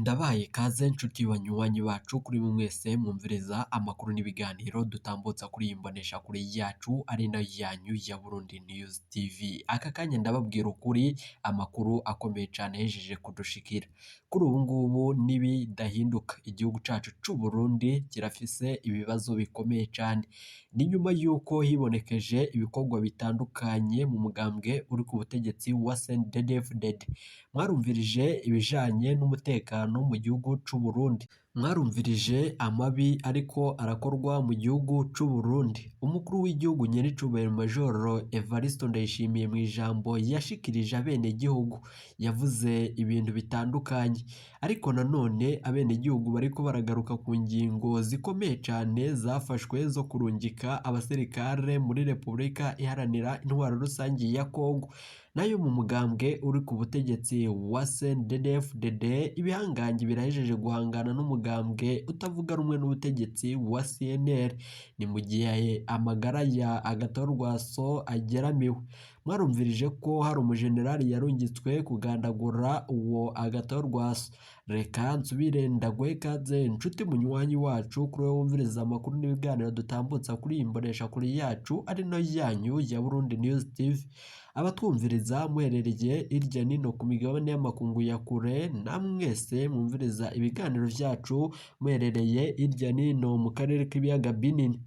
Ndabaye ikaze nshuti banywanyi bacu kuri mwese mwumviriza amakuru n'ibiganiro dutambutsa kuri iyi mboneshakure yacu ari nayo yanyu ya Burundi News TV. Aka kanya ndababwira ukuri amakuru akomeye cane ahejeje kudushikira. Kuri ubu ngubu nibidahinduka igihugu cacu c'u Burundi kirafise ibibazo bikomeye cane. Ni nyuma yuko hibonekeje ibikorwa bitandukanye mu mugambwe uri ku butegetsi wa CNDD-FDD. Mwarumvirije ibijanye n'umutekano mu gihugu c'u Burundi. Mwarumvirije amabi ariko arakorwa mu gihugu c'u Burundi. Umukuru w'igihugu nyenicubahiro Majoro Evariste Ndayishimiye mu ijambo yashikirije abenegihugu yavuze ibintu bitandukanye, ariko nanone abenegihugu bariko baragaruka ku ngingo zikomeye cane zafashwe zo kurungika abasirikare muri Repubulika Iharanira Intwaro Rusangi ya Kongo. Nayo mu mugambwe uri ku butegetsi wa CNDD-FDD ibihangange birahejeje guhangana n'umugambwe utavuga rumwe n'ubutegetsi wa CNL. Ni mu gihe amagara ya Agathon Rwaso ageramiwe. Mwarumvirije ko hari umujenerali yarungitswe kugandagura uwo Agathon Rwaso. Reka nsubire ndaguhe ikaze nshuti munywanyi wacu kuri wowe wumviriza amakuru n'ibiganiro dutambutsa kuri iyi mboneshakure yacu ari nayo yanyu ya Burundi News TV. Abatwumviriza muherereye hirya nino ku migabane y'amakungu ya kure, namwe mwese mwumviriza ibiganiro vyacu muherereye hirya nino mu karere k'ibiyaga binini.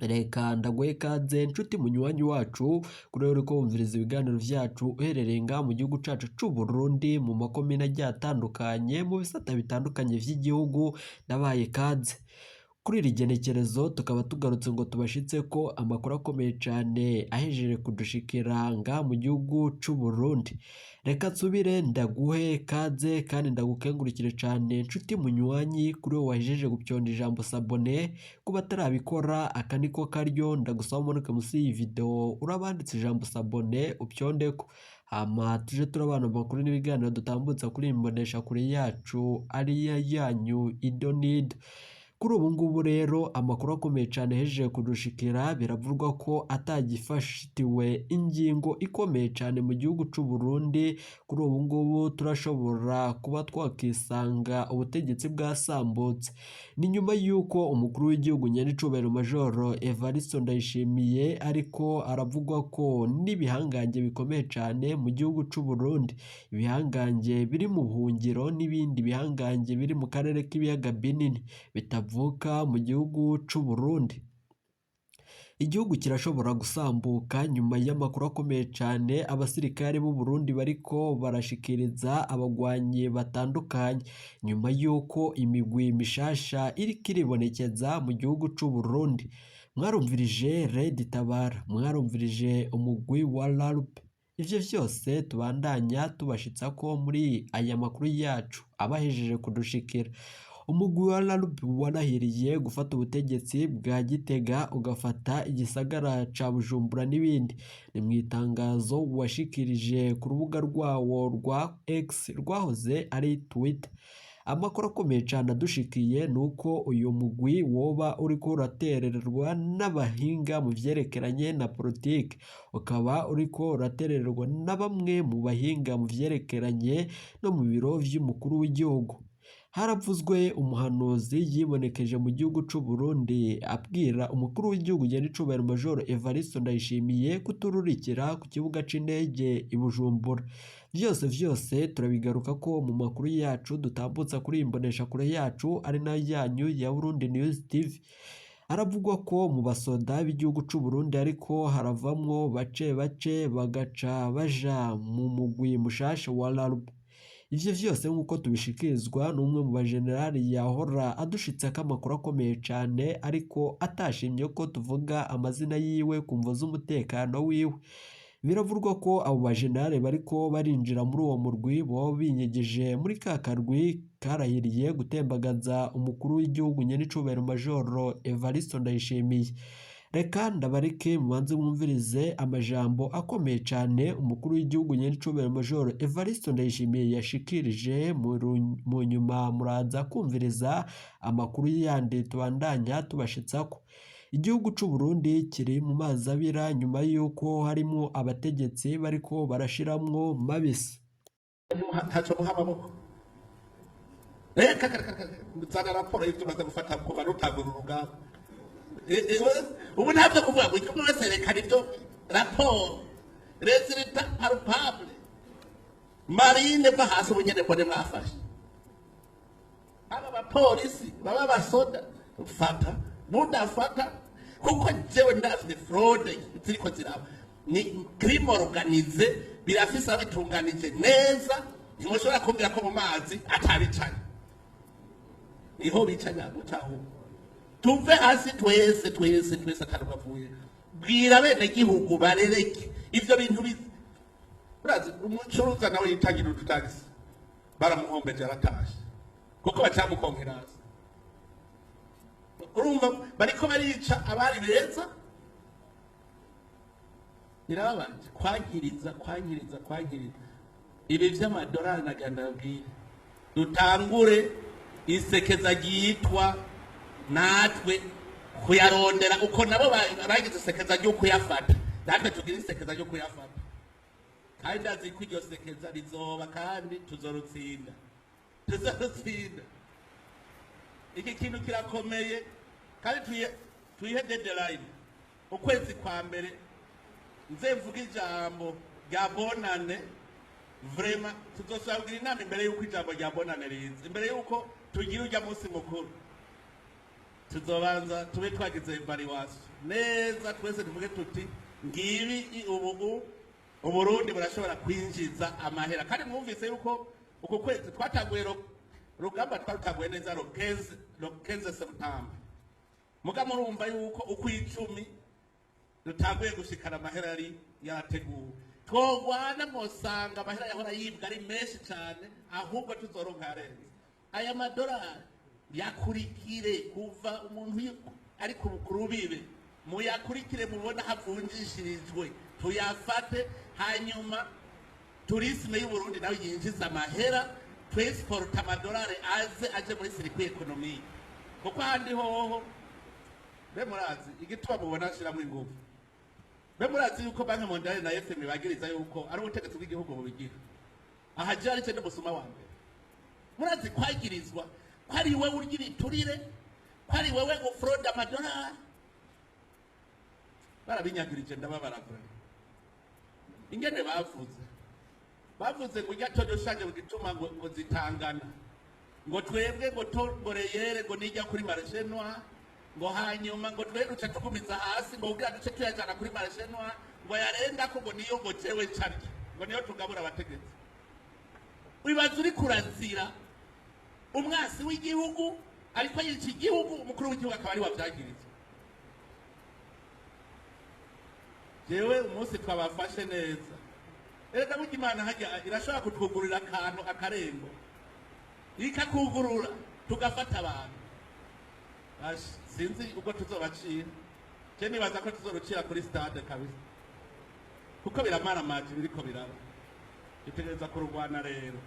Reka ndaguhe ikaze nshuti munywanyi wacu kuri wowe uriko wumviriza ibiganiro vyacu uherereye ngaha mu gihugu cacu c'u Burundi mu makomine agiye atandukanye mu bisata bitandukanye vy'igihugu, ndabahaye ikaze. Kuri iri genekerezo tukaba tugarutse ngo tubashitse ko amakuru akomeye cane ahejeje kudushikira ngaha mu gihugu c'u Burundi. Reka nsubire ndaguhe ikaze kandi ndagukengurukire cane nshuti munywanyi kuri wowe wahejeje gupyonda ijambo s'abonner, ku batarabikora aka niko karyo ndagusaba umanuke musi y'iyi video urabanditse ijambo s'abonner upyondeko. Hama tuje turabana amakuru n'ibiganiro dutambutsa kuri iyi mboneshakure yacu ariyo yanyu Ido Nido. Kuri ubu ngubu rero amakuru akomeye cane ahejeje kudushikira biravugwa ko atagifatiwe ingingo ikomeye cane mu gihugu c'u Burundi. Kuri ubu ngubu turashobora kuba twakisanga ubutegetsi bwasambutse. Ni nyuma yuko umukuru w'igihugu nyenicubahiro Majoro Evariste Ndayishimiye ariko aravugwa ko n'ibihangange bikomeye cane mu gihugu c'u Burundi, ibihangange biri mu buhungiro n'ibindi bihangange biri mu karere k'ibiyaga binini bitavuka mu gihugu c'u Burundi. Igihugu kirashobora gusambuka nyuma y'amakuru akomeye cane abasirikare b'u Burundi bariko barashikiriza abagwanyi batandukanye, nyuma y'uko imigwi mishasha iriko iribonekeza mu gihugu c'u Burundi. Mwarumvirije Red Tabara, mwarumvirije umugwi wa RARP. Ivyo vyose tubandanya tubashitsako muri aya makuru yacu abahejeje kudushikira. Umugwi wa RARP warahiriye gufata ubutegetsi bwa Gitega ugafata igisagara ca Bujumbura n'ibindi. Ni mw'itangazo washikirije ku rubuga rwawo rwa X rwahoze ari Twitter. Amakuru akomeye cane adushikiye nuko uyu mugwi woba uriko uratererwa n'abahinga mu vyerekeranye na politike, ukaba uriko uratererwa na bamwe mu bahinga mu vyerekeranye no mu biro vy'umukuru w'igihugu. Haravuzwe umuhanuzi yibonekeje mu gihugu c'u Burundi abwira umukuru w'igihugu nyenicubahiro Majoro Evariste Ndayishimiye kutururikira ku kibuga c'indege i Bujumbura. Vyose vyose turabigaruka ko mu makuru yacu dutambutsa kuri iyi mboneshakure yacu ari nayo yanyu ya Burundi News TV. Haravugwa ko mu basoda b'igihugu c'u Burundi ariko haravamwo bace bace bagaca baja mu mugwi mushasha wa RARP. Ivyo vyose nk'uko tubishikirizwa n'umwe mu bajenerali yahora adushitsako amakuru akomeye cane ariko atashimye ko tuvuga amazina yiwe ku mvo z'umutekano wiwe. Biravugwa ko abo bajenerali bariko barinjira muri uwo murwi boba binyegeje muri ka karwi karahiriye gutembagaza umukuru w'igihugu nyenicubahiro Majoro Evariste Ndayishimiye. Reka ndabareke mubanze mwumvirize amajambo akomeye cane umukuru w'igihugu nyenicubahiro Majoro Evariste Ndayishimiye yashikirije, mu nyuma muraza kumviriza amakuru yandi tubandanya tubashitsako. Igihugu c'u Burundi kiri mu mazi abira nyuma y'uko harimwo abategetsi bariko barashiramwo mabisi. Ntaco muha amaboko. Reka nzana raporo y'ibyo umaze gufata kuva rutangura urugamba. Ubu ntabyo kuvuga ngo icyo wese rekana ibyo raporo, résultat palpable. Marine va hasi ubu nyene mbone mwafashe aba bapolisi baba basoda, fata mudafata, kuko jewe ndafite fraude ziriko ziraba, ni crime organisé, birafise abitunganije neza. Ntimushobora kumbwira ko mu mazi atabicanye, niho bicanye gucaho. Tuve hasi twese, twese, twese, atantu bavuye. Bwira bene gihugu barereke ivyo bintu. Urazi umucuruza nawe yitangira udutagisi, baramuhombeje, aratashe kuko bacamukonkeraza. Urumva bariko barica abari beza. Birababaje kwankiriza, kwankiriza, kwankiriza ibi vy'amadolari. Naganda babwire dutangure isekeza ryitwa natwe kuyarondera, uko nabo bagize isekeza ryo kuyafata, natwe tugira isekeza ryo kuyafata. Kandi ndazi ko iryo sekeza rizoba, kandi tuzorutsinda, tuzorutsinda. Iki kintu kirakomeye, kandi tuyihe deadline, ukwezi kwa mbere nze mvuga ijambo rya bonane. Vraiment tuzosubira kugira inama imbere y'uko ijambo rya bonane riza, imbere y'uko tugira urya munsi mukuru. Tuzobanza tube twagize évaluation neza twese, tuvuge tuti ngibi ubu Uburundi burashobora kwinjiza amahera. Kandi mwumvise yuko uku kwezi twatanguye rugamba, twarutanguye neza le 15 septembre. Muga murumva yuko ukw'icumi dutanguye gushikana amahera yari yateguwe. Twogwana mwosanga amahera yahora yibwa ari menshi cyane, ahubwo tuzoronka yarenze. Aya madolari yakurikire kuva umuntu ari ku rubibe, muyakurikire, mubone havunjishirijwe, tuyafate. Hanyuma tourisme y'Uburundi nayo yinjiza amahera, twexporta amadolari aze aje muri circuit économique. Kuko ahandi hoho be murazi igituma mubona ashiramwo ingufu. Be murazi yuko Banque mondiale na FMI bagiriza yuko ari ubutegetsi bw'igihugu bubigira. Aha je ari cyo n'umusuma wa mbere. Murazi kwagirizwa ko ari wewe urya ibiturire, ko ari wewe ufroda amadolari. Barabinyagirije, ndababara. Ingene bavuze ngo ujya todoshanje ngo gituma ngo zitangana, ngo twebwe ngo to ngo réel ngo nijya kuri marché noir, ngo hanyuma ngo twe duce tugumiza hasi, ngo kugira duce tuyajana kuri marché noir, ngo yarengako ngo niyo ngo jewe carya, ngo niyo tugabura abategetsi. Wibaza uri kurazira umwasi w'igihugu ariko yica igihugu, umukuru w'igihugu akaba ari wavyagiriza. Jewe umunsi twabafashe neza, erega burya Imana hajya irashobora kutwugururira akantu, akarembo ikakugurura, tugafata abantu. Sinzi ubwo tuzobacira. Je nibaza ko tuzorucira kuri stade kabisa, kuko biramaramaje biriko biraba. Dutegereza kururwana. Rero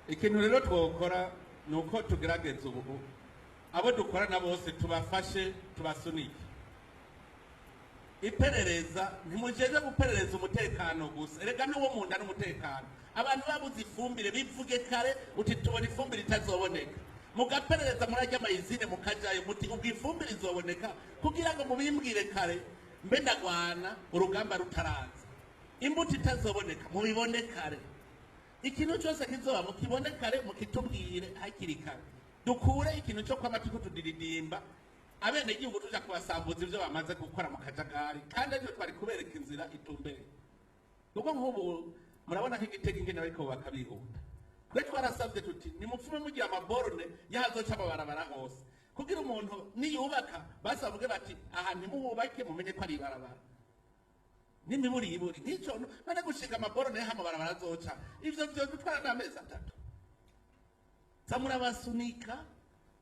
ikintu rero twokora ni uko tugerageza ubu abo dukorana bose tubafashe, tubasunike iperereza. Ntimujeje guperereza umutekano gusa, erega n'uwo mu nda n'umutekano. Abantu babuze ifumbire, bivuge kare uti tubona ifumbire itazoboneka, mugaperereza, murajya ama usines, mukajayo muti ubwo ifumbire izoboneka, kugira ngo mubimbwire kare, mbe ndagwana urugamba rutaraza. Imbuto itazoboneka, mubibone kare. Ikintu cyose kizoba mukibone kare, mukitubwire hakiri kare. Dukure ikintu cyo kwama turiko tudiridimba abenegihugu, tuja kubasambuza ivyo bamaze gukora mu kajagari, kandi arivyo twari kubereka inzira itumbereye. Kuko nk'ubu murabona ko Igitega ingene bariko bubaka bihuta. Twe twarasabye tuti nimupfume mugira ama bornes y'ahazoca amabarabara hose, kugira umuntu niyubaka basavuge bati aha ntimuhubake, mumenye ko ari ibarabara n'imiburiburi nk'icyo. None gushinga ama bornes y'aho amabarabara azoca, ivyo vyo dutwara n'amezi 3. Za murabasunika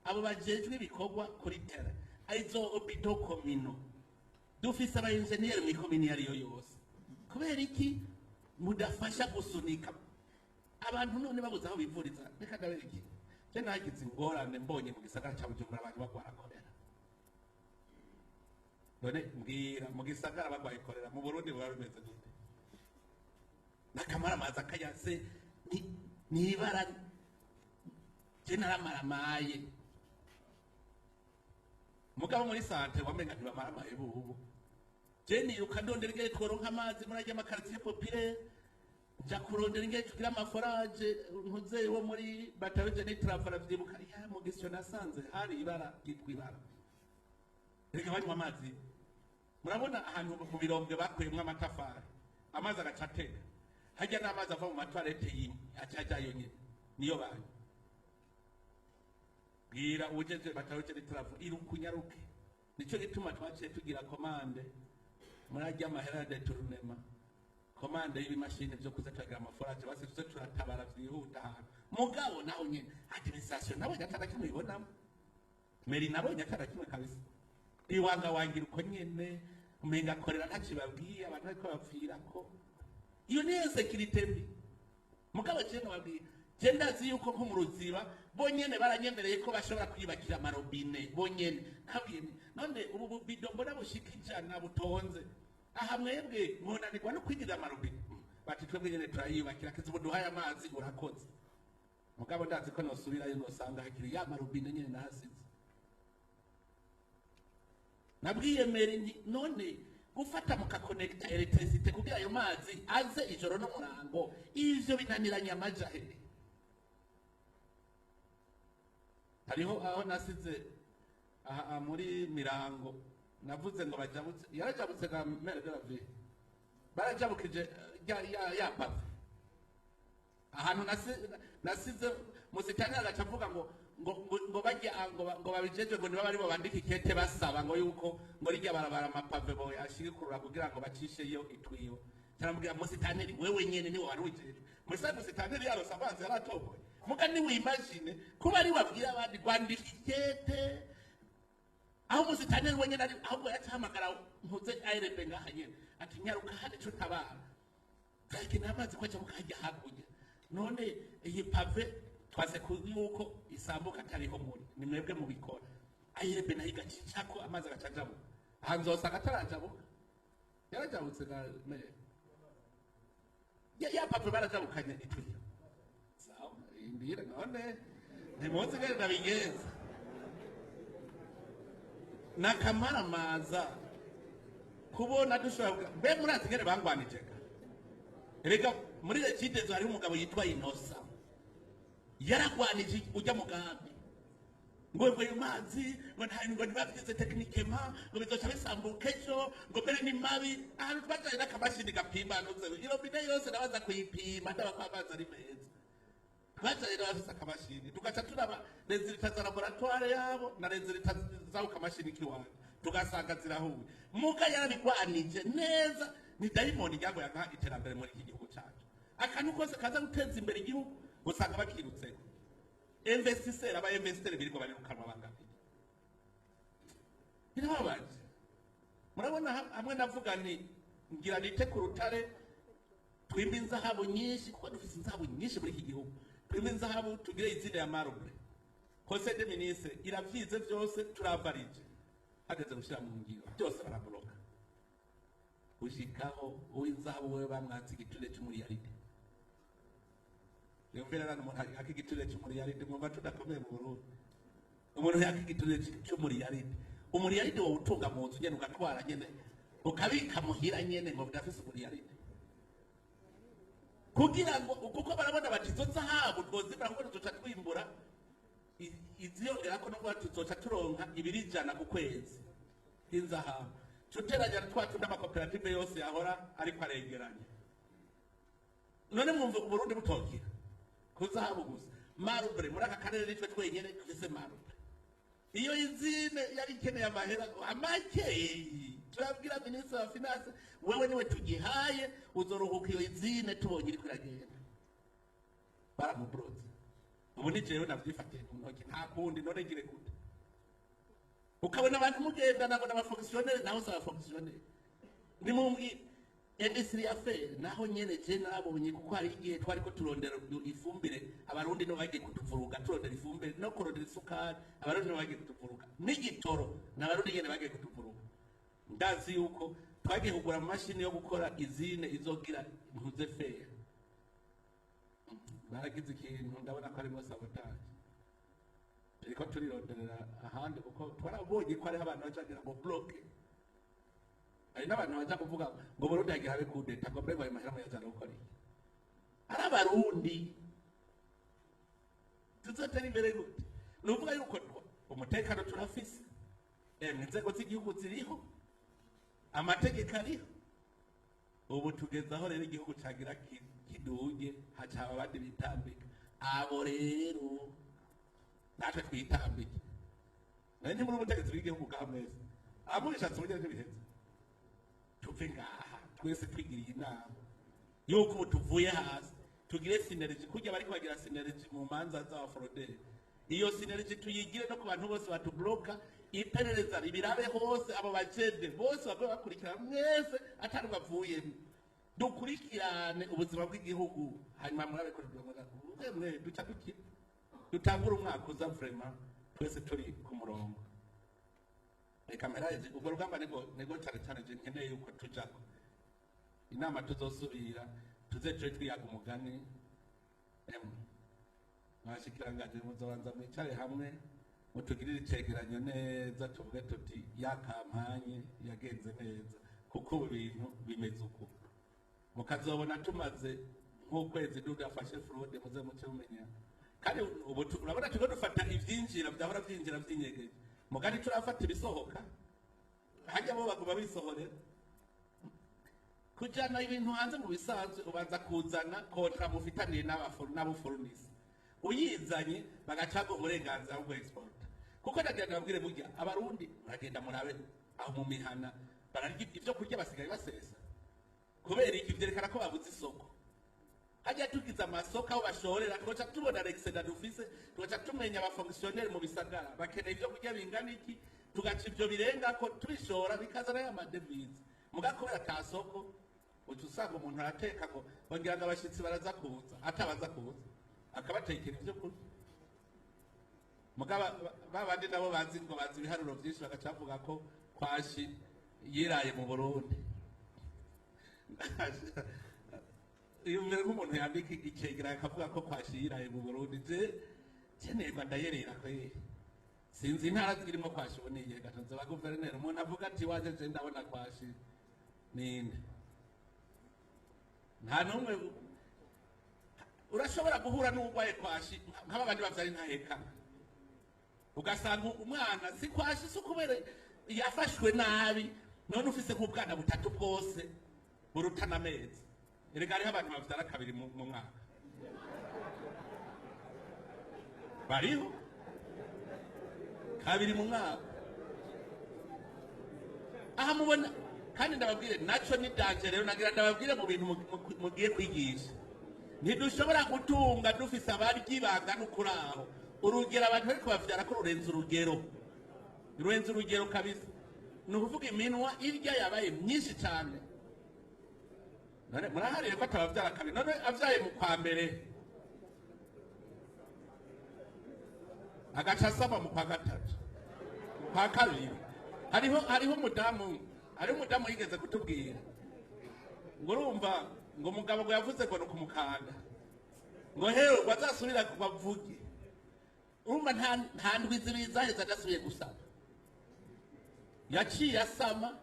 abo bajejwe ibikorwa kuri terrain, izo hôpitaux communaux. Dufise aba ingénieurs mw'ikomini iyo ariyo yose, kubera iki mudafasha gusunika abantu? None babuze aho bivuriza. Reka ndabereke, je nagize ingorane mbonye mu gisagara ca Bujumbura abantu bagwara korera. None mbwira, mu gisagara bagwaye korera, mu Burundi buba bimeze gute? N'akamaramaza kayase. Nibara je naramaramaye. Mugabo muri santé wamenga ntibamaramaye bubu. Je niruka ndondera ingene tworonka amazi muri ajya amakaritiye populaire, nja kurondera ingene tugira ama forages. Ntuze wo muri bataje ni trafara vyibuka ya mugisyo nasanze hari ibara ryitwa ibara. Reka banywa amazi. Murabona ahantu mu birombwe bakuyemwo amatafari, amazi agaca atega. Hajya n'amazi ava mu ma toilettes yimwe aca ajyayo nyene, niyo banywa. Bwira uwujeje bataje ni travaux irukunyaruke. Nico gituma twaciye tugira commande muri ajya amahera ya détournement, commande y'ibimashini vyo kuza turagira ama forages, basi tuze turatabara vyihuta ahantu. Mugabo naho nyene administration nabonye atana kimwe ibonamo, mairie nabonye atana kimwe kabisa. Iwanga wangira uko nyene umenga akorera ntacyo babwiye abantu, ariko bapfirako. Iyo niyo sécurité mbi. Mugabo je nababwiye, je ndazi yuko nko mu Ruziba bonyene baranyemereye ko bashobora kwiyubakira ama robinets bonyene. Nabwiye nti, none ubu bubido mbona bushika 100 butonze aha, mwebwe mwonanirwa no kwigira ama robinets? Bati twebwe nyene turayiyubakira, kizi ubu duhaye amazi urakoze. Mugabo ndazi ko nosubirayo nosanga hakiri ya ma robinets nyene nahasize. Nabwiye mairie nti none gufata mukakonekita électricité kugira ayo mazi aze ijoro n'umurango, ivyo binaniranye amaja hehe? Hariho aho nasize aha muri Mirango, navuze ngo bajabutse, yarajabutse ga maire de la ville, barajabukije ya pavé ahantu nasize. Musitani agaca avuga ngo bajya ngo babijeje ngo niba baribo bandika ikete basaba ngo yuko ngo rijya barabara ama pavés bo yashikurura kugira ngo bacisheyo itwiyo. Taramubwira, musitaneri wewe nyene niwe wari ujejwe. Musa musitaneri yarose amazi yaratoboye. Muga niwimagine kuba ari wabwira abandi kwandika ikete aho musitaneri wenyene ari, ahubwo yacahamagara ntuze ARB ngaha nyene ati nyaruka hano ico utabara twakeneye amazi ko aca mukajya hakurya. None iyi pavé twase yuko isambuka atariho muri ni mwebwe mubikora. ARB nayo igacicako amazi agaca ajabuka. Aha nzosanga atarajabuka, yarajabutse ga maire ya pavé barajabukanye itwiyo. Sawa, indira none ntimuzi ngene ndabigenza nakamaramaza kubona dushobora. Mbe murazi ngene bangwanije ga? Erega muri Regideso hariho umugabo yitwa Inosa yaragwanije ujya mugambi ngo ayo mazi ngo nta ngo ntibavyize techniquement, ngo bizoca bisambuka ejo, ngo mbere ni mabi. Ahantu twajanye n'akamashini gapima ntuze irobine yose, nabaza kuyipima ndaba ko amazi ari meza. Twajanye n'abafise akamashini, tugaca turaba résultats za laboratoire yabo na résultats z'ako kamashini kiwanje, tugasanga zirahuye. Muga yarabigwanije neza. Ni dayimoni ryagoye nka iterambere muri iki gihugu cacu. Akantu kose kaza guteza imbere igihugu usanga bakirutseko. Investisseur, aba investisseur biriko barirukanwa bangana, birababaje. Murabona hamwe navuga nti ngira nite ku rutare twimbe inzahabu nyinshi, kuko dufise inzahabu nyinshi muri iki gihugu. Twimbe inzahabu tugire izina ya marbre. Conseil des ministres iravyize vyose, turavarije, hageze gushira mu ngiro byose barabloka. Gushikaho uw'inzahabu wewe bamwatse igiture c'umuriyaride. Yumvira nani umuntu yaka igiture c'umuriyaride? Mwumva tudakomeye mu Burundi? Umuntu yaka igiture c'umuriyaride, umuriyaride wowe utunga mu nzu nyene, ugatwara nyene ukabika muhira nyene, ngo ndafise umuriyaride, kugira ngo kuko barabona bati izo zahabu twozibura kuko tuzoca twimbura iziyongerako no kuba tuzoca turonka 200 ku kwezi y'inzahabu, tuteranya twa tundi amakoperative yose yahora ariko aregeranya. None mwumva Uburundi butokira ku zahabu gusa? Marbre muri aka karere nitwe twenyene dufise marbre. Iyo usine yari ikeneye amahera makeyi, turabwira minisitiri wa finance, wewe niwe tugihaye, uzoruhuka iyo usine tubonye iriko iragenda. Baramuburoze. Ubu ni jewe navyifatiye mu ntoki, nta kundi. None ngire gute? Ukabona abantu mugenda ngo n'aba fonctionnaires, naho si aba fonctionnaires. Nimumbwire industrie ya fer naho nyene je nabonye, kuko hari igihe twariko turondera ifumbire, abarundi no bagiye kutuvuruga, turondera ifumbire no kurondera isukari, abarundi no bagiye kutuvuruga, n'igitoro n'abarundi nyene bagiye kutuvuruga. Ndazi yuko twagiye kugura amamashini yo gukora usine izogira ntuze fer. Baragize ikintu, ndabona ko harimo sabotage. Turiko turironderera ahandi, kuko twarabonye ko hariho abantu bacagira ngo bloquer. Hari n'abantu baza kuvuga ngo Burundi hagira habe coup d'état, ngo mbega ayo mahera muyazana gukora iki? Ari Abarundi tuzotera imbere gute? Ni ukuvuga yuko umutekano turafise, emwe, inzego z'igihugu ziriho, amategeko ariho. Ubu tugeze aho rero igihugu cagira kiduge, hacaba abandi bitambika. Abo rero natwe twitambike. Naye ntimuri ubutegetsi bw'igihugu bwa mwese, abubishatse uburyo ntibiheze. Tuve ngaha twese twigiriye inama yuko ubu tuvuye hasi, tugire synergie kurya bariko bagira synergie mu manza z'aba fraudeurs. Iyo synergie tuyigire no ku bantu bose batubloka. Iperereza ribirabe hose, abo bajede bose babe bakurikirana mwese atari bavuyemo. Dukurikirane ubuzima bw'igihugu, hanyuma murabe ko mwe duca dukira, dutangure umwaka uza vraiment twese turi ku murongo. Reka mperaje ubwo rugamba nibwo cyane cyane je nkeneye yuko tujako. Inama tuzosubira, tuze tuje twiyaga umugani. Emwe mwashikirangaje, muzobanza mwicare hamwe, mutugirire icegeranyo neza, tuvuge tuti ya campagne yagenze neza, kuko ubu bintu bimeze uku. Mukazobona tumaze nk'ukwezi tudafashe fraude, muze muce mumenya. Kandi ubu urabona turiko dufata ivyinjira vyahora vyinjira vyinyegeje, mugani turafata ibisohoka. Hajya bo baguma bisohorera. Kujana ibintu hanze mu bisanzwe, ubanza kuzana contrat mufitaniye n'abo fournisseurs. Uyizanye, bagacaga uburenganzira bwo export. Kuko ndagira ndababwire, burya Abarundi muragenda murabe aho mu mihana bararya ibyo kurya basigaye basesa. Kubera iki? Vyerekana ko babuze isoko. Hajya tugize amasoko aho bashorera, tugaca tubona l'excédent dufise, tugaca tumenya aba fonctionnaires mu bisagara bakeneye ibyo kurya bingana iki, tugaca ivyo birenga ko tubishora, bikazana ya ma devises. Muga kubera ata soko, uca usanga umuntu arateka ngo bagira ngo abashitsi baraza kuza, atabaza kuza, akabatekera ibyo kurya. Mugaba ba bandi nabo bazi ngo bazi ibiharuro vyinshi, bagaca bavuga ko kwashi yiraye mu Burundi. Iyo mbere nk'umuntu yandika icegeranyo akavuga ko kwashi yiraye mu Burundi, je cenerwa ndayerera kweri. Sinzi intara zirimo kwashi ubu niyihe gatonze ba guverineri. Umuntu avuga ati waje, je ndabona kwashi ninde? Nta n'umwe. Urashobora guhura n'urwaye kwashi, nk'aba bandi bavyara intahekana, ugasanga umwana si kwashi, si ukubera yafashwe nabi. None ufise nk'ubwana butatu bwose burutana amezi. Erega hariho abantu bavyara kabiri mu mwaka, bariho kabiri mu mwaka. Aha mubona kandi ndababwire, naco ni danger. Rero nagira ndababwire, mu bintu mugiye kwigisha, ntidushobora gutunga dufise abaryi bangana ukuri. Aho urugero abantu bariko bavyara ko rurenze urugero, rurenze urugero kabisa. Ni ukuvuga iminwa irya yabaye myinshi cyane. None murahariye ko atabavyara kabiri? None avyaye mu kwa mbere, agaca asaba mu kwa gatatu, mu kwa kabiri. Hariho umudamu yigeze kutubwira ngo urumva ngo umugabo ngo yavuze ngo ni ukumukanda, ngo hewe ngo azasubira ngo avuge. Urumva nta ndwi 2 zaheze adasubiye gusaba, yaciye asama.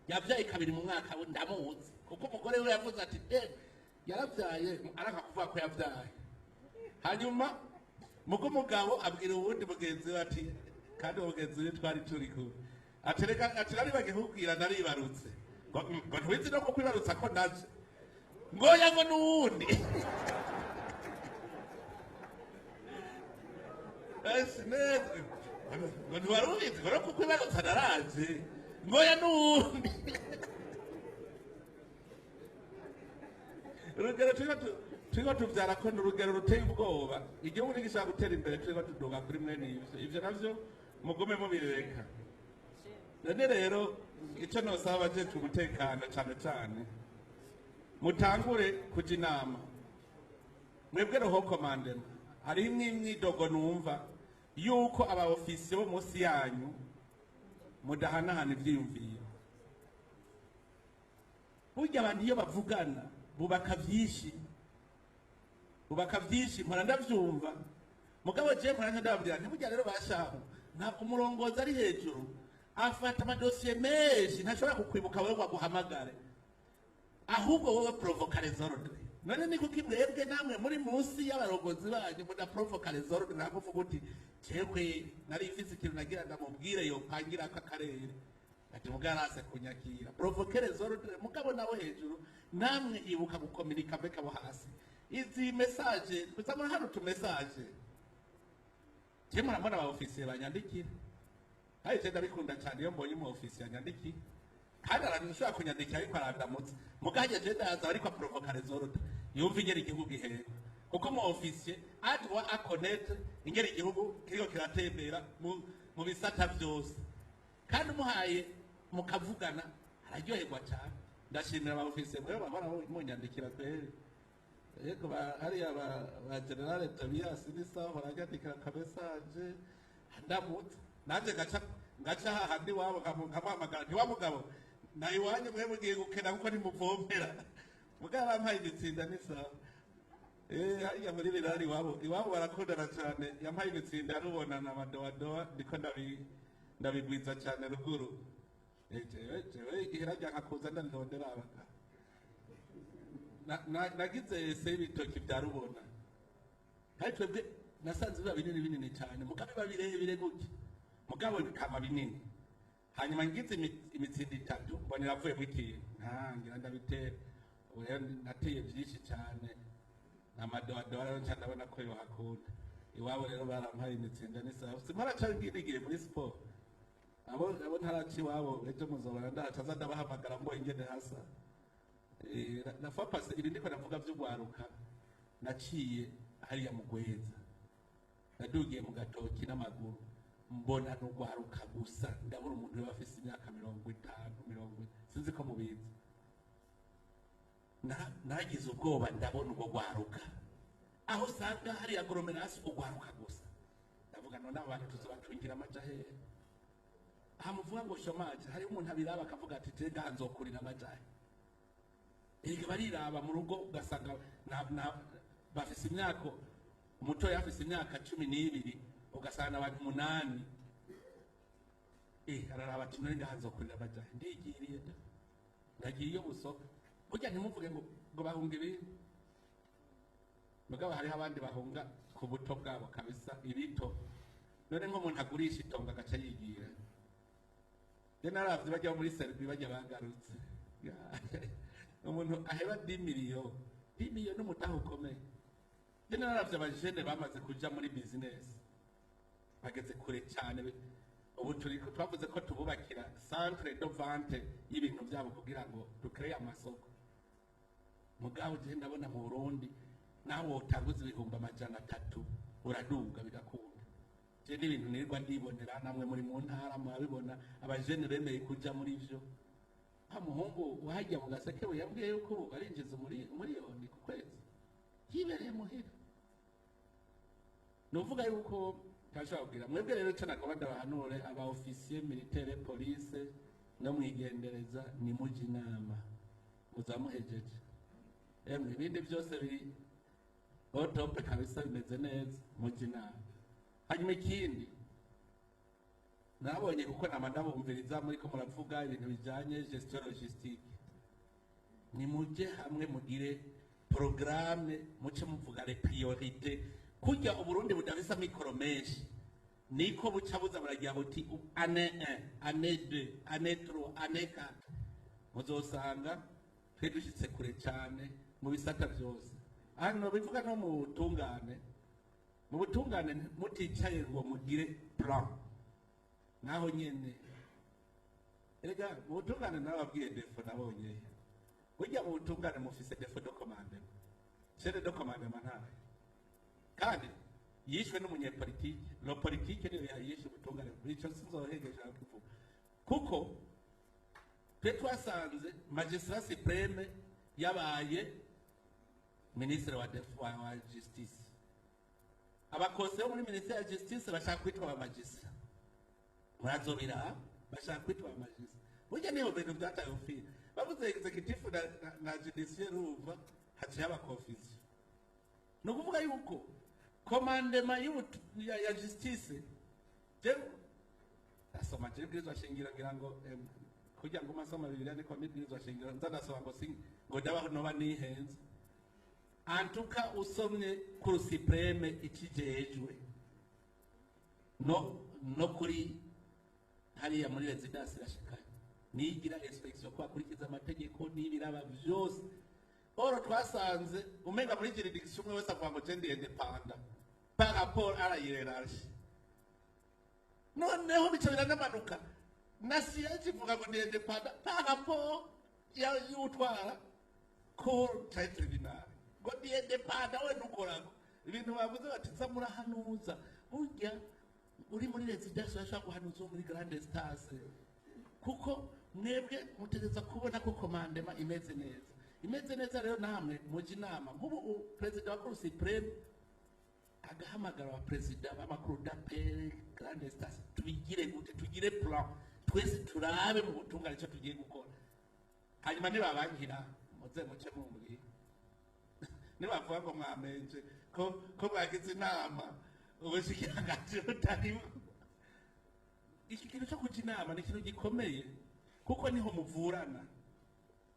Yabyaye kabiri mu mwaka we, ndamuzi kuko umugore we yavuze ati yarabyaye, aranga kuvuga ko yabyaye. Hanyuma mugo umugabo abwira uwundi mugenzi we ati, kandi uwo mugenzi we twari turi kumwe, ati reka, ati nari bagiye kukubwira naribarutse. Ngo ntiwizi no kukwibarutsa ko naje? Ngo oya, ngo n'uwundi. Ese neza ngo ntiwari ubizi ngo no kukwibarutsa naraje? Ngo oya, n'uwundi. Urugero turiko tuvyara ko ni urugero ruteye ubwoba. Igihugu ntigishobora gutera imbere turiko tuduga kuri mwene ivyo navyo mugume mubireka. None rero icyo nosaba abajejwe umutekano, cane cane mutangure kuja inama mwebwe roho commandement. Hariho imwe imyidogo numva yuko aba ofisiye bo munsi yanyu mudahanahana ivyiyumviro. Burya abantu iyo bavugana bubaka vyinshi. Bubaka vyinshi, mpora ndavyumva. Mugabo je mpora ndababwira nti burya rero bashaho, ntabwo umurongozi ari hejuru afata amadosiye menshi, ntashobora kukwibuka wewe ngo aguhamagare, ahubwo wowe provoqua les ordres. None ni kuki mwebwe namwe muri munsi y'abarongozi banyu mudaprovoka les ordres? Ntabwo uvuga uti: "Jewe nari mfise ikintu nagira ndamubwire yopangira ko akarere," ati mugarase kunyakira. Provoquer les ordres. Mugabo nabo hejuru namwe ibuka gukominika mbeka abo hasi. Izi message gusa hano, utu message je murabona aba officier banyandikira. Hari je ndabikunda cyane iyo mbonye umu officier yanyandikiye, kandi arashobora kunyandikira ariko arandamutse. Mugahajya je ndaza ariko aprovoka les ordres, yumva ingene igihugu gihera, kuko umu officier a droit à connaître ingene igihugu kiriko kiratembera mu bisata vyose, kandi umuhaye mukavugana araryoherwa cyane. Ndashimira aba officier mwe bahora munyandikira kweri. Yego, hariya ba général Tobias ni sawa, baranyandikira ka message ndamutse, nanjye ngaca hahandi iwabo nkamuhamagara nti: "Wa mugabo, na iwanyu mwe mugiye gukena kuko nimuvomera." Mugabo bampaye imitsinda, ni sawa. Hariya muri birari iwabo barakundana cyane. Yampaye imitsinda arubonana amadowadowa, ndiko ndabigwiza cyane ruguru. Jewe ihera ryanka kuza ndandondera abagabo. Nagize ese y'ibitoki bya Rubona, kandi twebwe nasanze biba binini binini cyane, mugabo biba birebire gutya, mugabo bikaba binini. Hanyuma ngize imitsindo itatu, mbona iravuyemo ikintu, ntangira ndabitera. Ubu rero nateye byinshi cyane amadowadowa, rero nca ndabona ko yohakunda iwabo. Rero barampaye imitsinda n'isaha, simparaca ngiye muri siporo. Abo ntaraca iwabo, ejo muzobona ndahaca, aza ndabahamagara ngo ingene hasa. Na fois passée, ibi ndiko navuga vy'ugwaruka, naciye hariya mu Gweza, nadugiye mu gatoki n'amaguru, mbona n'ugwaruka gusa, ndabona umuntu yoba afise imyaka 50, 40, sinzi ko mubizi. Nagize ubwoba, ndabona ubwo gwaruka aho usanga hari agglomération, ugwaruka gusa. Ndavuga: "None aba bantu tuzobacungira amaja hehe?" Aha muvuga ngo chômage, hariho umuntu abiraba akavuga ati: "Je ngaha nzokurira amajahe." Erega bariraba mu rugo, ugasanga bafise imyaka, umutoya afise imyaka 12, ugasanga abantu umunani. Araraba ati: "None ngaha nzokurira amajahe? Ndigiriye da, ndagiye iyo busoka." Burya ntimuvuge ngo bahunga ibindi, mugabo hariho abandi bahunga ku buto bwabo kabisa, ibito. None nk'umuntu agurisha itongo agaca yigira. Je naravye bajya muri Serbie, bajya bagarutse. Umuntu aheba 10 millions, 10 millions n'umutahe ukomeye. Je naravye abajene bamaze kuja muri business, bageze kure cyane. Ubu turi twavuze ko tububakira centre de vente y'ibintu byabo kugira ngo dukreye amasoko. Mugabo je ndabona mu Burundi nawe wotanguza 300,000 uraduga bigakunda. Je n'ibintu nirirwa ndibonera, namwe muri mu ntara murabibona, abajene bemeye kuja muri vyo. Wa muhungu wahajya mu Gaseke yambwiye yuko ubu arinjiza miliyoni ku kwezi yibereye muhira. Ni uvuga yuko ntashobora kubwira mwebwe. Rero icyo nagomba ndabahanure, aba officier militaire, police no mwigendereza, ni mujye inama muzamuhejeje. Emwe, ibindi byose biri au top kabisa, bimeze neza, mujye inama. Hanyuma ikindi nabonye, kuko nama ndabumviriza muri ko muravuga ibintu bijanye gestion logistique, nimujye hamwe mugire programme, muce muvuga les priorités. Kurya Uburundi budafise amikoro menshi, niko buca buza buragira buti année 1, année 2, année 3, année 4, muzosanga twe dushitse kure cyane mu bisata byose. Hano bivuga no mu butungane, mu butungane muticaye ngo mugire plan naho nyene. Erega mu butungane nababwiye défaut nabonye. Burya mu butungane mufise défaut de commandement, chaîne de commandement ntayo, kandi yishwe n'umunyepolitike. La politique niyo yishe ubutungane. Ico sinzohegesha kuvuga, kuko twe twasanze magistrat suprême yabaye ministre wa justice, abakose bo muri ministère ya justice bashaka kwitwa aba magistrat, murazobira, bashaka kwitwa aba magistrat. Burya niho bintu byataye umupira, bavuze exécutif na judiciaire, urumva haciye haba confusion. Ni ukuvuga yuko commandement ya justice, je nasoma je bwirizwa shingiro, ngira ngo kugira ngo masoma Bibiliya niko nibwirizwa shingiro nza ndasoma ngo si ngo ndabaho noba nihenze. Antuka usomye Cour suprême ikijejwe no kuri hariya muri résidence irashikaye, nigira inspection ko akurikiza amategeko n'ibiraba byose. Or twasanze umenga muri juridiction umwe wese avuga ngo je ndi indépendant par rapport à la hiérarchie. Noneho bica biranamanuka na siège ivuga ngo ni indépendant par rapport ya y'utwara cour ca tribunal, ngo ni indépendant we nukorako ibintu bavuze bati za murahanuza. Burya uri muri résidence urashobora guhanuza uwo muri grande instance, kuko mwebwe mutegereza kubona ko commandement imeze neza, imeze neza. Rero namwe mujya inama, nk'ubu perezida wa Cour suprême agahamagara aba perezida b'ama cours d'appel, grande instance: tubigire gute? Tugire plan twese, turabe mu butungane icyo tugiye gukora. Hanyuma nibabankira muze muce mumbwira, nibavuga ngo mwamenje ko mwagize inama ubushikiranganji butarimo. Iki kintu cyo kuja inama ni ikintu gikomeye, kuko niho muvurana.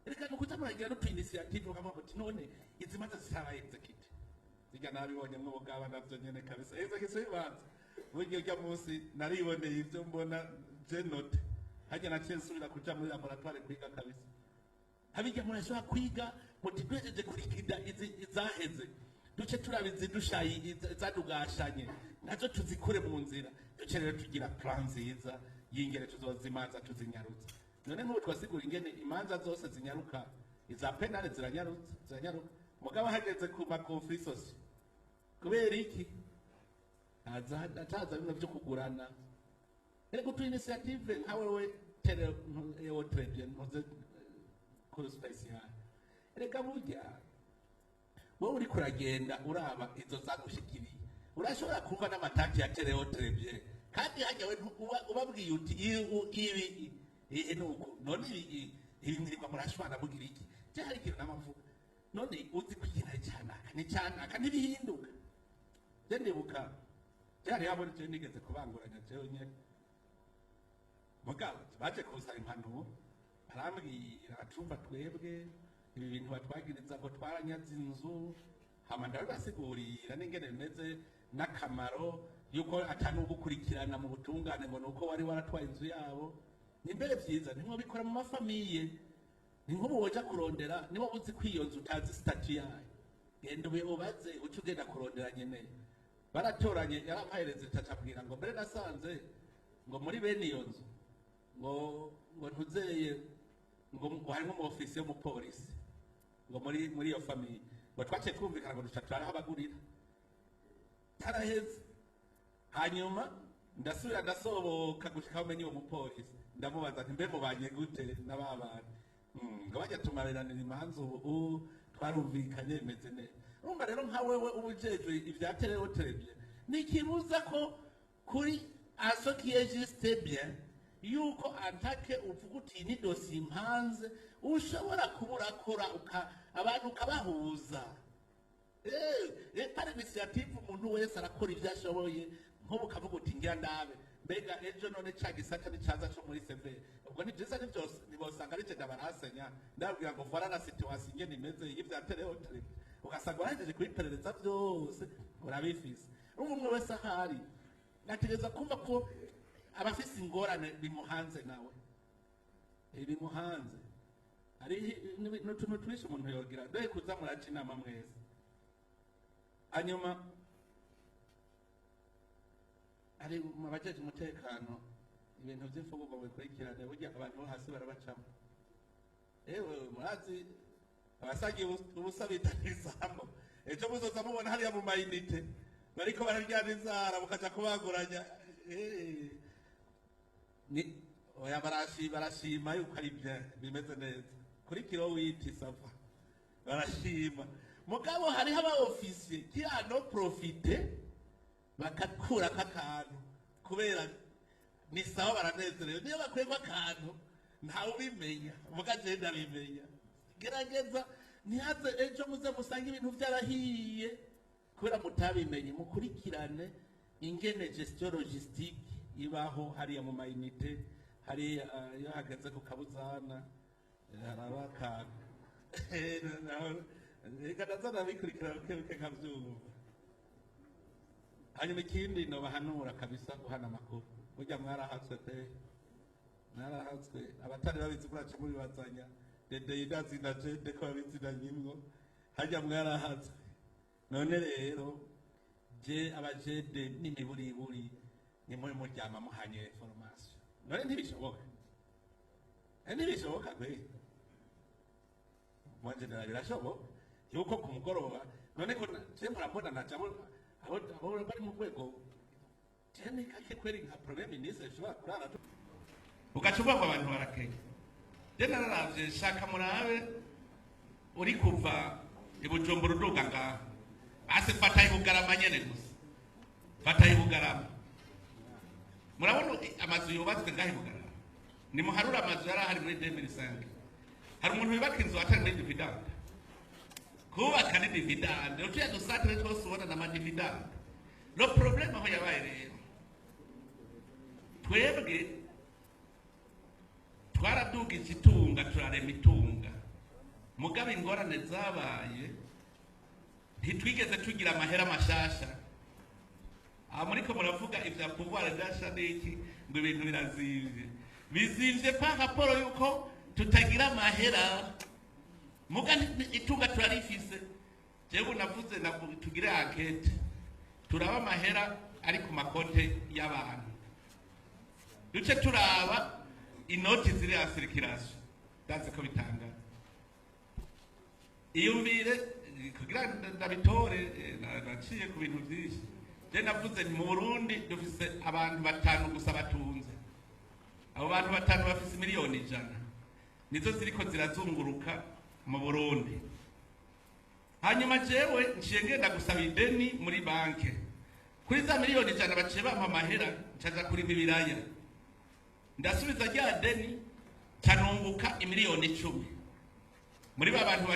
Reka nukuza muragira n'utu initiative, ukavuga uti none izi manza zitabaye exécutées zijya, nabibonye mw'ubugaba navyo nyene kabisa, exécution y'imanza. Burya urya munsi nariboneye ivyo mbona, je note harya naciye nsubira kuja muri laboratoire kwiga kabisa. Habijya murashobora kwiga muti duhejeje kurikida izi izaheze, duce turaba izidushayi izadugashanye nazo tuzikure mu nzira, duce rero tugira plan nziza y'ingene tuzozimanza tuzinyarutsa. None nk'ubu twasigura ingene imanza zose zinyaruka, iza pénales ziranyarutsa, ziranyaruka, mugabo hageze ku ma conflits sociaux, kubera iki haza hataza bimwe vyo kugurana? Erega utu initiative nka wewe tere ewo trebye ntuze cour spéciale. Erega burya wowe uriko uragenda uraba izo zagushikiriye, urashobora kumva n'amatati ya terewo trebye, kandi hajya we ubabwiye uti ibi ibi nuko none ibi ibi mwirirwa murashwana mugira iki? Je hari ikintu namavuga, none uzi ko ikintu ari cyanaka ni cyanaka ntibihinduka. Je ndibuka byari yabona je nigeze kubanguranya jewe nyene, mugabo baje kunsaba impanuro, barambwira acumva twebwe ibi bintu batwagiriza ngo twaranyaze inzu. Hama ndabibasigurira n'ingene bimeze n'akamaro yuko atanugukurikirana mu butungane ngo nuko wari waratwaye inzu yabo. Ni mbere vyiza ntimwobikora mu ma familles. Ni nk'ubu woja kurondera, niba uzi ko iyo nzu utazi statut yayo, genda ubaze, uce ugenda kurondera nyene. Baratoranye, yarampahereza itacabwira ngo mbere nasanze ngo muri bene iyo nzu ngo ntuzeye ngo harimo umu officier w'umupolisi ngo muri iyo famille, ngo twaciye twumvikana ngo duca turahabagurira taraheze. Hanyuma ndasubira ndasoboka gushika aho menye uwo mupolisi, ndamubaza nti mbe mubanye gute n'aba bantu? Ngo bajya tumabiranira imanza, ubu twarumvikanye bimeze neza. Urumva rero nka wewe uba ujejwe ibya terewo terebye, ntikibuza ko kuri aso qui est juste bien yuko antake uvuga uti ni dossier impanze, ushobora kuba urakora abantu ukabahuza. Par initiative umuntu wese arakora ibyo ashoboye. Nk'ubu ukavuga uti ngira ndabe mbega ejo none ca gisata nicaza co muri seve, ubwo ni vyiza nivyose ntibosanga ari je ndabarasenya, ndababwira ngo voilà la situation ingene imeze y'ivya terewo terebye, ugasanga warahejeje kubiperereza byose urabifise. Urumva umwe wese ahari ategereza kumva ko abafise ingorane bimuhanze nawe bimuhanze. Hari n'utuntu twinshi umuntu yogira dore kuza muraca inama mwese. Hanyuma hari mu bajeje umutekano, ibintu vy'imfungurwa bikurikirane, burya abantu bo hasi barabacamo. Ewe murazi abasagiye ubusa bita isambo, ejo muzoza mubona hariya mu ma unités bariko bararyana inzara mukaja kubaguranya. Ni oya, barashima yuko ari bien, bimeze neza kuri kilo witi ça va, barashima. Mugabo hariho aba officiers qui en ont profité bakakurako akantu, kubera ni sawa baranezerewe. Niyo bakuyeko akantu ntawe ubimenya, muga je ndabimenya. Gerageza ntihaze ejo muze musange ibintu vyarahiye. Kubera mutabimenye, mukurikirane ingene gestion logistique ibaho hariya mu ma unités hariya. Iyo hageze ku kabuzana, haraba akantu. Reka naza nabikurikira buke buke nkavyumva. Hanyuma ikindi nobahanura kabisa, guhana amakuru. Burya mwarahatswe pe, mwarahatswe. Abatari babizi muraca mubibazanya dede idazina jede ko babizina nyimwo harya mwarahatswe. None rero je abajede n'imiburiburi nimwe muryama muhanye information. None ntibishoboka? Ntibishoboka pe. Mu général birashoboka yuko ku mugoroba, none ko je murabona najamo abo bari mu rwego, je ni kake kweri nka premier ministre ushobora kurara ugaca uvuga ngo abantu barakenya. Je nararavye, shaka murabe uri kuva i Bujumbura uduga ngaha, basi fata i Bugarama nyene gusa, fata i Bugarama. Murabona amazu yubatswe ngaha i Bugarama? Nimuharure amazu yari ahari muri 2005. Hari umuntu yubaka inzu atari muri dividende? Kubaka ni dividende. Utuya dusantere twose ubona n'ama dividendes. Le problème aho yabaye rero, twebwe twaradugije itunga, turarema itunga, mugabo ingorane zabaye, ntitwigeze tugira amahera mashasha. Aha muriko muravuga ivya pouvoir d'achat n'iki, ngo ibintu birazimvye. Bizimvye par rapport yuko tutagira amahera, muga itunga turarifise. Jewe navuze tugire enquête, turaba amahera ari ku makonte y'abantu, duce turaba inoti ziri en circulation. Ndazi ko bitangana. Iyumvire kugira ndabitore, naciye ku bintu byinshi. Je navuze nti mu Burundi dufise abantu batanu gusa batunze. Abo bantu batanu bafise miliyoni 100, nizo ziriko zirazunguruka mu Burundi. Hanyuma jewe nciye ngenda gusaba ideni muri banke kuri za miliyoni 100, baciye bampa amahera, ncaja kurima ibiraya, ndasubiza rya deni, ncanunguka imiliyoni 10 muri ba bantu.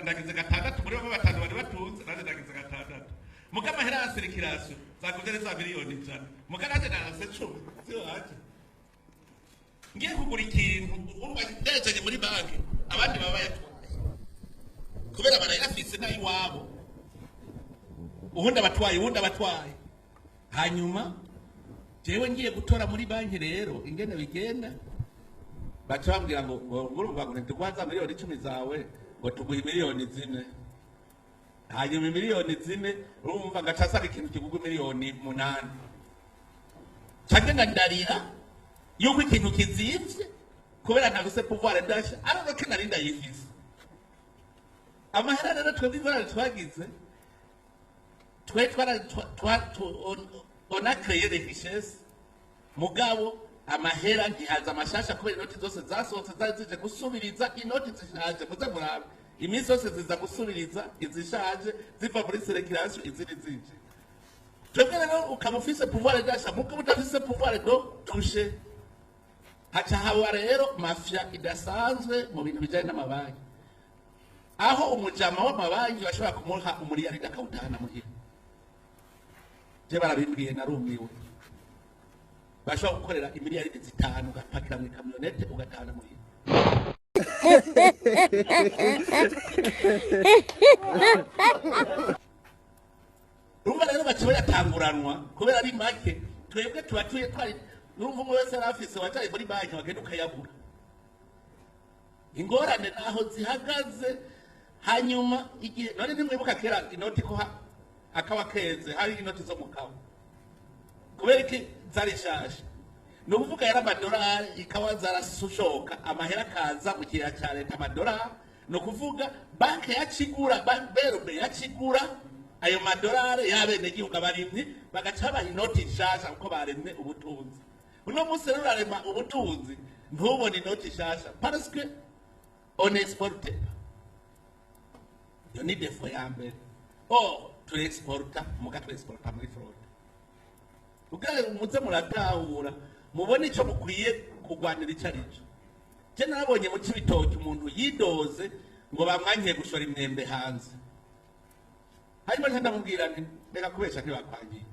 Ndagize gatandatu muri ba batanu bari batunze, nanjye ndagize gatandatu. Muga amahera ya circulation zaguze ari za miliyoni 100, muga nanjye narase 10 ziwaje. Ngiye kugura ikintu, urumva ndejeje muri banki, abandi baba bayatwaye kubera barayafise n'ayiwabo, ubundi abatwaye, ubundi abatwaye. Hanyuma jewe ngiye gutora muri banki rero, ingene bigenda, baca bambwira ngo urumva ngo ntituguha miliyoni 10 zawe, ngo tuguhe miliyoni 4. Hanyuma miliyoni 4, urumva ngaca asaba ikintu kigurwa miliyoni 8, canke ndarira yuko ikintu kizimvye kubera ntaguse pouvoir d'achat, ariko ko nari ndayifise amahera. Rero twebwe ingorane twagize, twe twara on a créé des richesses, mugabo amahera ntihaza amashasha kubera inoti zose zasohotse zari zije gusubiriza inoti zishaje. Muze murabe, iminsi yose ziza gusubiriza izishaje ziva muri circulation, izindi zije. Twebwe rero ukaba ufise pouvoir d'achat, mugabo udafise pouvoir de toucher, haca haba rero mafia idasanzwe mu bintu bijanye n'amabanki, aho umujama w'amabanki bashobora kumuha umuriyaridi akawutahana muhira. Je barabimbwiye, narumiwe. Bashobora gukorera imiliyaridi 5, ugapakira mu i camionnette, ugatahana muhira. Urumva rero baca bayatanguranwa kubera ari make. Twebwe tuba tuye twari, urumva umwe wese yari afise wacaye muri banki, wagenda ukayabura. Ingorane naho zihagaze. Hanyuma igihe none ntimwibuka kera inoti ko akawa keze, hari inoti zo mu kawa? Kubera iki zari nshasha? Ni ukuvuga yari amadolari, ikawa zarashoka, amahera akaza mu kigega cya leta, amadolari. Ni ukuvuga banki yacigura, BRB yacigura ayo madolari y'abenegihugu, abarimyi, bagaca babaha inoti nshasha kuko baremye ubutunzi. Uno munsi rero urarema ubutunzi, ntubone inoti nshasha parce que on exporte. Iyo ni défaut ya mbere. Or turexporta, muga turexporta muri fraude. Kugira muze muratahura, mubone icyo mukwiye kurwanira icyo ari cyo. Je narabonye mu Cibitoki umuntu yidoze ngo bamwankiye gushora imyembe hanze. Hanyuma nca ndamubwira nti: "Reka kubesha, ntibakwangiye,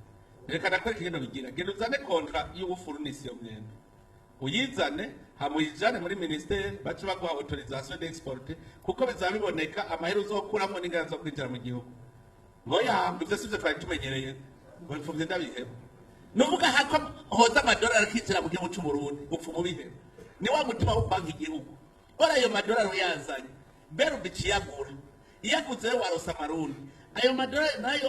reka ndakwereka ingene bigira. Genda uzane contrat y'uwufurunisi, iyo myenda uyizane, hama uyijane muri ministère, bace baguha autorisation d'export, kuko bizaba biboneka amahera uzokuramo n'ingana zo kwinjira mu gihugu." Ngo ya, ivyo sivyo twari tumenyereye, ngo mfuvye ndabiheba. Nuvuga hako hoza amadolari akinjira mu gihugu c'Uburundi, upfa umubiheba. Ni wa mutima wo banki igihugu. Ora ayo madolari uyazanye, BRB iciyagura, iyaguze, rero waronse amarundi, ayo madolari nayo.